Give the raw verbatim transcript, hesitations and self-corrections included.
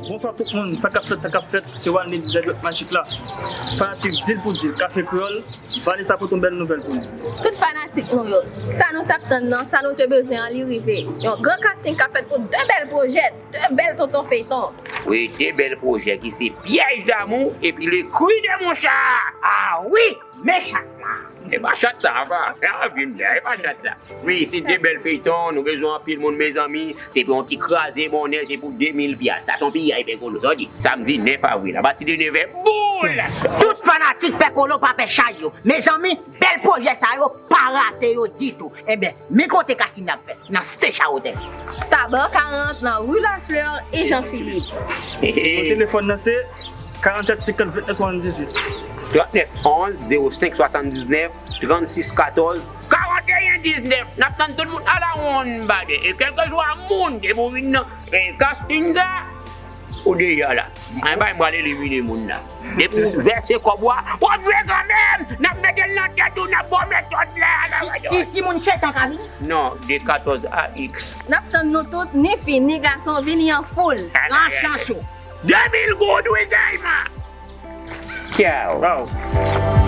Bonswa tout moun, sa k ap fèt, sa k ap fèt, se Walney di Zèdwèt Majik la. Fanatik Dil pou Dil, Kafe Kreyòl, Vanessa pote yon bèl nouvèl pou nou. Tout fanatik nou yo, sa nou t ap tann nan, sa nou te bezwen an, li rive. Yon gran casting k ap fèt pou de bèl pwojè, de bèl tonton feyton. Wi, de bèl pwojè ki se Piège d'amour epi Le Cri de mon chat. Ah wi, men chat la. E pa chat sa, apa. Ah, vin la, e pa chat sa. Wi, se de bèl feyton, nou bezwen anpil moun, mezanmi. Se pou yon ti kraze monnen, se pou de mil pyas. Sa se yon piyay, Pè Kolo, sa w di. Samdi nèf avril, apati de nèf è, boul! Tout fanatik Pè Kolo pa pè chay yo. Mezanmi, bèl pwojè sa yo, pa rate yo ditou. Enben, mi kote casting nan ap fèt, nan Stecha Hotel. Tabar karant nan Rue Lafleur e Jean Philippe. Nimewo telefòn nan se karant sèt senkant vennèf swasanndizuit. Trannèf onz zewo senk swasanndiznèf trannsis katòz karanteyen diznèf. N ap tann tout moun a la wonn bade. E kèlkeswa moun, depi w vin nan eh, casting sa, ou deja la. Mwen bay m pral elimine moun nan. Depi w vèse kòb ou a, w ap jwe kanmenm. N ap mete l nan tèt ou, n ap ba w metòd la. Ki, ki moun Setan ka vini? Non, de katòz a X. N ap tann nou tout, ni fi, ni gason, vini an foul. Pran chans ou. De mil goud, wi, sèlman. Ciao. Waw.